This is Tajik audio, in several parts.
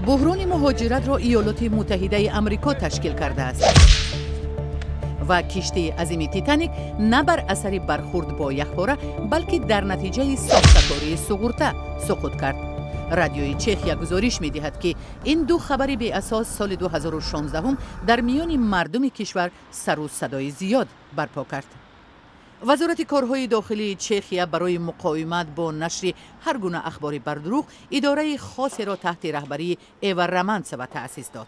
Буҳрони муҳоҷиратро Иёлоти Муттаҳидаи Амрико ташкил кардааст ва киштии азими «Титаник» на бар асари бархурд бо яхпора, балки дар натиҷаи сохтакории суғурта суқут кард. Радиои Чехия гузориш медиҳад, ки ин ду хабари беасос соли 2016 дар миёни мардуми кишвар сару садои зиёд барпо кард. Вазорати корҳои дохилии Чехия барои муқовимат бо нашри ҳар гуна ахбори бардурӯғ идораи хосеро таҳти раҳбарии Эва Романцева таъсис дод.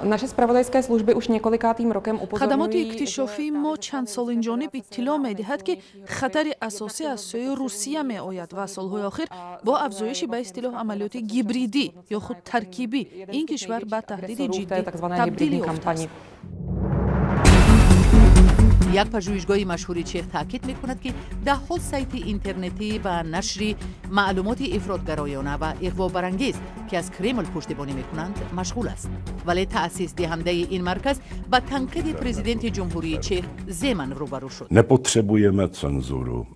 Naše zpravodajské služby už několikátým rokem Хадамоти upozorňují, иктишофии мо чанд сол инҷониб иттилоъ медиҳад, ки хатари асосӣ аз сӯи Русия меояд ва солҳои охир бо афзоиши ба истилоҳ амалиёти гибридӣ ё худ таркибӣ ин кишвар ба таҳдиди ҷиддӣ takzvané табдил hybridní ёфтааст. Kampani. Як пажӯҳишгоҳи машҳури чех таъкид мекунад, ки даҳҳо сайти интернетӣ ба нашри маълумоти ифротгароёна ва иғвобарангез, ки аз Кремл пуштибонӣ мекунанд, машғул аст, вале таъсисдиҳандаи ин марказ ба танқиди президенти Ҷумҳурии Чех Земан рӯбарӯ шуд. Nepotřebujeme cenzuru.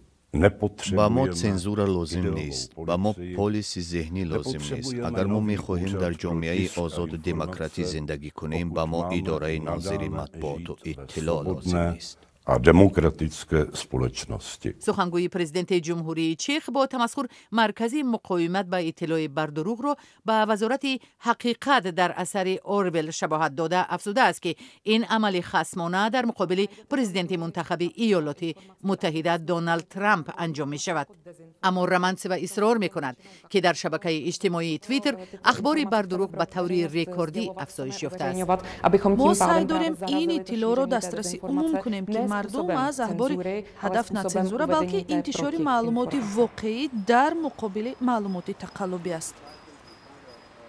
Ба мо цензура лозим нест, ба мо полиси зеҳнӣ лозим нест. Агар мо мехоҳем дар ҷомеаи озоду демократӣ зиндагӣ кунем, ба мо идораи нозири матбуоту иттилоъ лозим нест. A demokratické společnosti. Сухангӯи президенти Ҷумҳурии Чех бо тамасхур Маркази муқовимат ба иттилои бардурӯғро ба Вазорати ҳақиқат дар асари Орвел шабоҳат дода, афзудааст, ки ин амали хасмона дар муқобили президенти мунтахаби Иёлоти Муттаҳида Доналд Трамп анҷом мешавад. Аммо Романцева исрор мекунад, ки дар шабакаи иҷтимоии Твиттер ахбори бардурӯғ ба таври рекордӣ афзоиш ёфтааст. Мо саъй дорем ин иттилоъро дастраси умум кунем, ки мардум аз ахбори ҳадаф на цензура, балки интишори маълумоти воқеӣ дар муқобили маълумоти тақаллубӣ аст.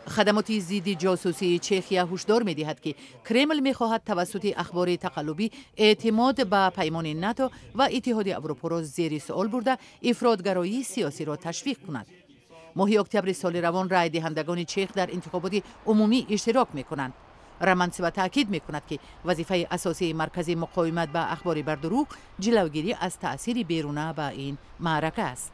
Хадамоти зидди ҷосусии Чехия ҳушдор медиҳад, ки Кремл мехоҳад тавассути ахбори тақаллубӣ эътимод ба паймони НАТО ва Иттиҳоди Аврупоро зери суол бурда, ифротгароии сиёсиро ташвиқ кунад. Моҳи октябри соли равон раъйдиҳандагони чех дар интихоботи умумӣ иштирок мекунанд. Романцева таъкид мекунад, ки вазифаи асосии Маркази муқовимат ба ахбори бардурӯғ ҷилавгирӣ аз таъсири беруна ба ин маърака аст.